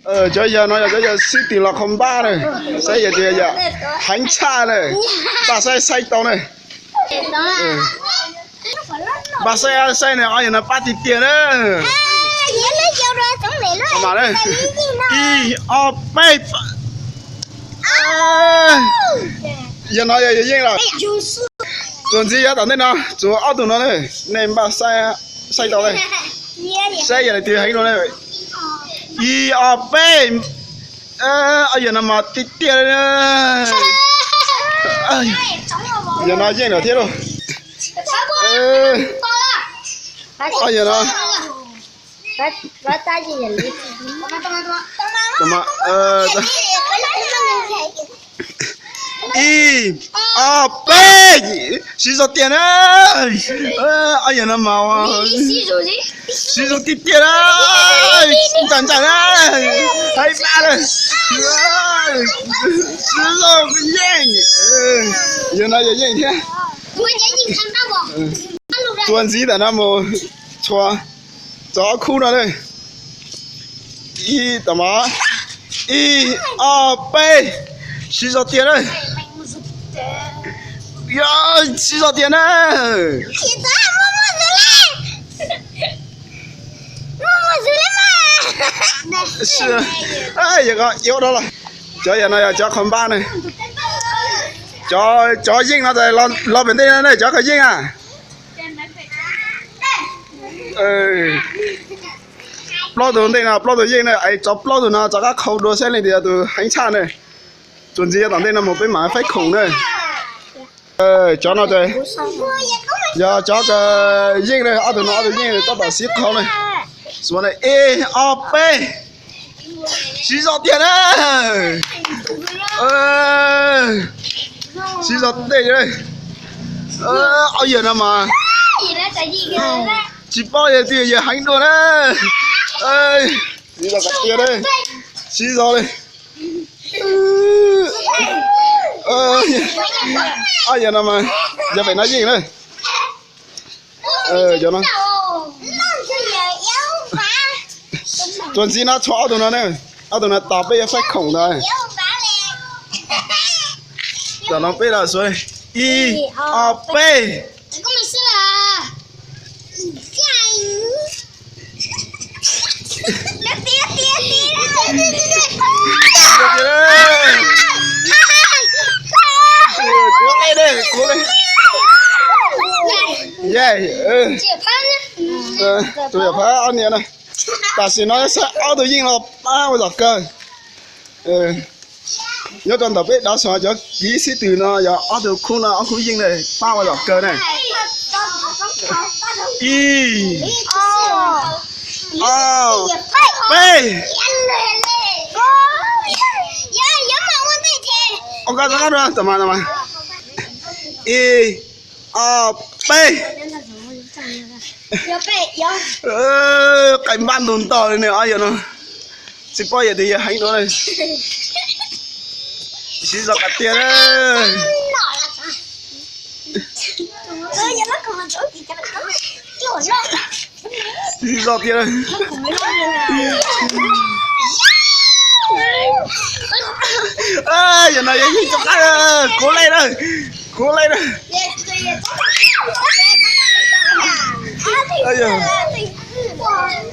Cov yawg no yog cov yawg xib tws los qhov npaj na, saib yog tias yog heev tshaj na, npaj saib saib tau na. Npaj saib saib na, ob yawg no pab tiag tiag na. Ib ob peb. Yog no yog yog yeej lawm. Txuas ntxiv yav tom ntej no, tsuas ob tug no na, nej npaj saib tau na. Saib yog leej twg heev dua na. Ib ob peb. Ob yawg no mas tiag tiag li. Yawg no yeej lawm thiab lauj. Ob yawg no. Ib ob peb, siv zog tiag na. Ob yawg no mas siv zog tiag tiag na. Ntsaj ntsaj na, heev maj na. Siv zog yeej. Yawg no yog yeej thiab. Txuas ntxiv tam no mus txhua txog ob khub no na. Ib tam mov, ib ob peb, siv zog tiag na. Siv zog tiag na. Cov yawg no yog cov qhov npaj na. Cov yeej no los pem ntej no na, cov qhov yeej a. Plaub tug ntej no plaub tug yeej na, es tsov plaub tug no rov qab qhau dua saib leej twg yog tus heev tshaj na. Txuas ntxiv yav tom ntej no mus peb mam faib khoom na. Cov no ces yog cov yeej na, ob tug no ob tug yeej tab tom sib qhau na. Ib ob peb, siv zog tiag na. Siv zog tiag. Ob yawg no mas tsis paub yog twg yog heev dua na. Siv zog tiag, siv zog li. Ob yawg no mas yog pem no yeej na. Txuas ntxiv no tshuav ob tug no ne, ob tug no tos peb yuav faib khoom ntawd. Tam no peb los xuav ib ob peb. Kuv le, kuv le. Tus yawm phab ob niam na. Tam sim no saib ob tug yeej los pab ua zom kawg. Nyob rau ntawm peb dav xov cov kiv xib tws no yog ob tug khub no ob khub yeej na, pab ua zom kawg na. Ib ob peb. Ua koj rov qab dua, tam mas, tam mas. Ib ob peb. Qaij npab ntug nto li ne, ob yawg no tsis paub yog twg yog heev dua na. Siv zog qab tiag na. Siv zog tiag na. Yawg no yog yeej rov qab, kuv le na, kuv le na.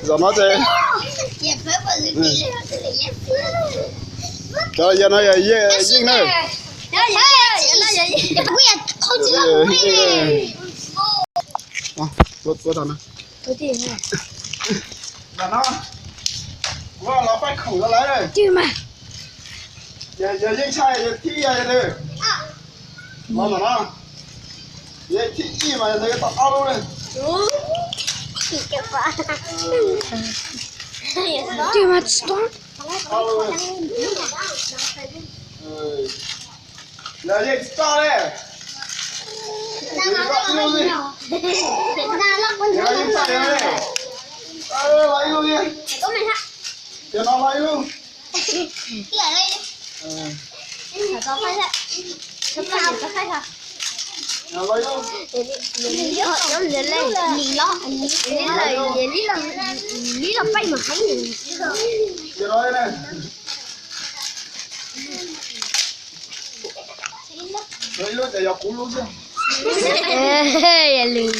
Zaum no ces cov yawg no yog yeej na. Ntawm no, kuv los faib khoom rau lawv. Yog yeej tshaj yog thib ib yog twg? Los ntawm no, yog thib ib mas yog ntawd yuav tau ob lub na. Ob lub. Lawv yeej tsis txawj li. Los ib lub xwb. Los ib lub xwb. Cov no los ib lub. Lim los, lim los, lim los peb mas heev. Lwm